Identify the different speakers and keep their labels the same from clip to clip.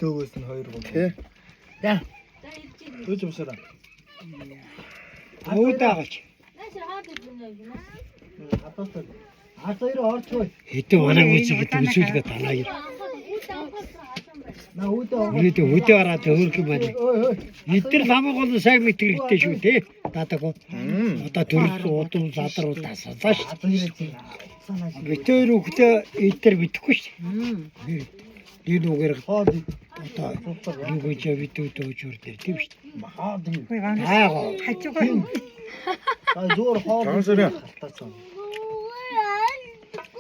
Speaker 1: Төгөөс нь 2 3.
Speaker 2: Тий.
Speaker 3: За.
Speaker 1: Өөж юмсараа.
Speaker 3: Үүдээ голч.
Speaker 1: Хадаас хас хоёр орчгүй.
Speaker 3: Хэдэн манай үгүй гэдэг үзүүлгээ талаа юм.
Speaker 1: На үүдээ ороо.
Speaker 3: Өнөөдөр хөдөө ороод хөөрх юм байна.
Speaker 1: Ой ой.
Speaker 3: Эдгээр ламаг бол сайн мэддэг хэрэгтэй шүү дээ. Дадаг.
Speaker 2: Мм.
Speaker 3: Одоо төрөл удам задар удаа сацаа шүү.
Speaker 1: Хас хоёр чи.
Speaker 3: Битээр өгдөө эдгээр мэдэхгүй шүү. Энэ үгээр
Speaker 1: Хоод
Speaker 3: одоо юу гэж бид өөж үрдэр тийм шүү.
Speaker 1: хоод.
Speaker 3: Аа.
Speaker 4: Хажуугаар
Speaker 1: А зөөр хоод.
Speaker 2: Цагаан сарын.
Speaker 1: Халтаасан.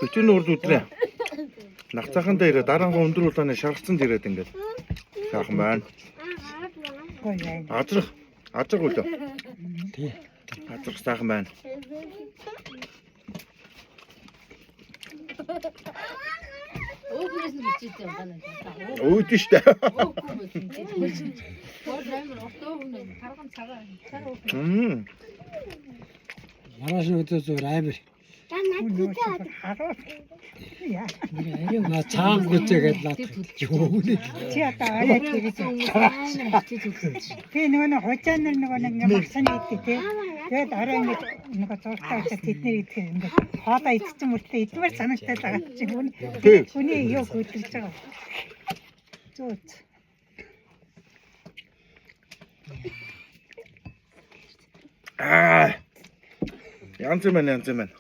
Speaker 2: Битүүний урд өдрөө. Нагцаахан дээр дараангаа өндөр улааны шаргацсан дээрээд ингээд сайхан байна.
Speaker 4: гоё байна.
Speaker 2: Азрах. Азрах үлээ.
Speaker 3: Тий.
Speaker 2: Азрах сайхан байна.
Speaker 5: Өөхнөөс нь бичээтэй байна.
Speaker 2: Өөдөн штэ.
Speaker 5: Өөхгүй байсан. Гол амар урт өөхнөө тарган цагаан. Цаг өөх.
Speaker 2: Мм.
Speaker 3: Маргааш өдөө зүгээр амар.
Speaker 4: Харуул. Яа.
Speaker 3: На цаан гүцээгээд лаад. Юу нэ.
Speaker 4: Чи одоо арай тэгэж.
Speaker 5: Амар бичээ зүгсэн чи.
Speaker 4: Би нөгөө нэг хужаа нар нөгөө нэг ингээ магсан идэх тий. Тэгээд арай ингээ нөгөө зуртаа очиж тэднэр идэх ингээ хоолоо идчихэн мөртлөө идмээр санагтай л байгаа чи хүний
Speaker 2: Тий.
Speaker 4: хүний юу хөдөлж байгаа. Зүүц.
Speaker 2: Аа. Янз юм байна, янз юм байна.